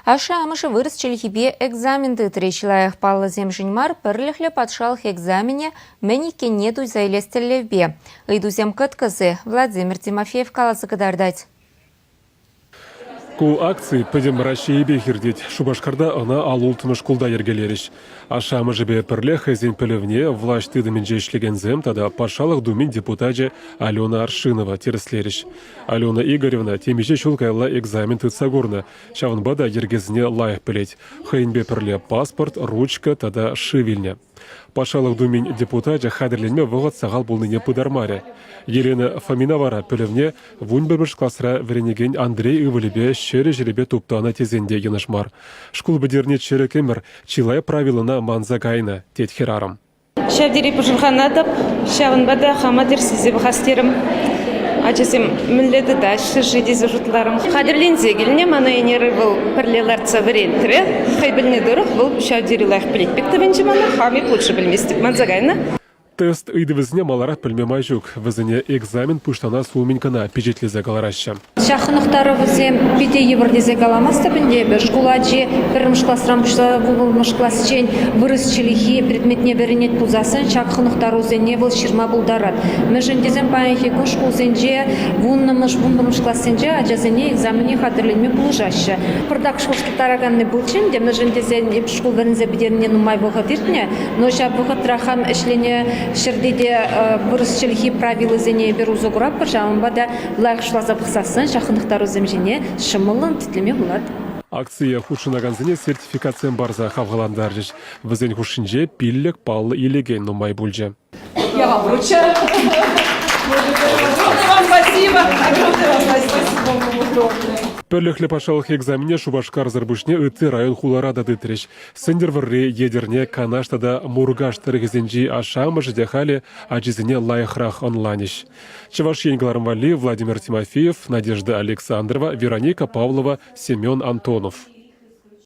Ашшӗ-амӑшӗ вырӑс чӗлхипе экзамен тытрӗҫ. Лайӑх паллӑсемшӗн мар, пӗрлӗхлӗ патшалӑх экзаменӗ мӗн иккенне туйса илес тӗллевпе. Ыйтусем кӑткӑс-и, Владимир Тимофеев каласа кӑтартать. Ку акци пӗтӗм Раҫҫейӗпех иртет. Шупашкарта ӑна ал улттӑмӗш шкулта йӗркелерӗҫ. Ашшӗ-амӑшӗпе пӗрле хӑйсен пӗлӗвне влаҫ тытӑмӗнче ӗҫлекенсем тата Патшалӑх Думин депутачӗ Алена Аршинова тӗрӗслерӗҫ. Алена Игоревна темиҫе ҫул каялла экзамен тытса курнӑ, ҫавӑнпа та йӗркесене лайӑх пӗлет. Хӑйӗнпе пӗрле паспорт, ручка тата шыв илнӗ. Патшалӑх Думин депутачӗ хатӗрленме вӑхӑт сахал пулнине пытармарӗ. Елена Фомина вара пӗлӗвне вунпӗрмӗш класра вӗренекен Андрей ывӑлӗпе ҫӗрӗ-ҫӗрӗпе туптанӑ тесен те йӑнӑш мар. Шкул пӗтернӗ чӗрӗк ӗмӗр чылай правилӑна манса кайнӑ, тет хӗрарӑм. Ҫав тери пӑшӑрханатӑп, ҫавӑнпа та хама тӗрӗслесе пӑхас терӗм. Ачасем мӗнле тытаҫҫӗ-ши тесе шутларӑм. Хатӗрленсе килнӗ мана ӗнер вӑл пӗрле лартса вӗрентрӗ. Хӑй пӗлнӗ тӑрӑх вӑл ҫав тери лайӑх пӗлет пек тӑвӑнчӗ мана. Хам эп лучше пӗлместӗп, манса кайнӑ. Тест ыйтӑвӗсене маларах пӗлме май ҫук. Вӗсене экзамен пуҫланас умӗн кӑна пичетлесе кӑлараҫҫӗ. Ҫак хӑнӑхтарӑвӗсем питӗ йывӑр тесе каламастӑп ӗнтӗ эпӗ. Шкул ачи пӗрремӗш класран пуҫласа вуннӑмӗш класчен вырӑс чӗлхи предметне вӗренет пулсассӑн ҫак хӑнӑхтарусене вӑл ҫырма пултарать. Мӗншӗн тесен паянхи кун шкулсенче вуннӑмӗш, вунпӗрмӗш классенче ачасене экзамене хатӗрленме пулӑшаҫҫӗ. Пӑртак шухӑшлаттараканни пулчӗ ӗнтӗ, мӗншӗн тесен эп шкул вӗренсе пӗтернине нумай вӑхӑт иртнӗ, но ҫав вӑхӑтра хам ӗҫленӗ ҫӗрте те вырӑс чӗлхи правилисене эпир усӑ куратпӑр, ҫавӑнпа та лайӑх шутласа пӑхсассӑн ҫак хӑнӑхтарусем ҫине ҫӑмӑллӑн тӗтлеме пулать. Акцие хутшӑнакансене сертификатсем парса хавхалантарчӗҫ. Вӗсен хушшинче 5 паллӑ илекен нумай пулчӗ. Я вам вручаю. Огромное вам спасибо. Огромное вам спасибо вам огромное. Пӗрлӗхлӗ патшалӑх экзаменне Шупашкарсӑр пуҫне ытти район-хулара та тытрӗҫ. Сӗнтӗрвӑрри, Етӗрне, Канаш тата Муркаш тӑрӑхӗсенчи ашшӗ-амӑшӗ те халӗ ачисене лайӑхрах ӑнланӗҫ. Чӑваш Ен кӑларӑм валли Владимир Тимофеев, Надежда Александрова, Вероника Павлова, Семен Антонов.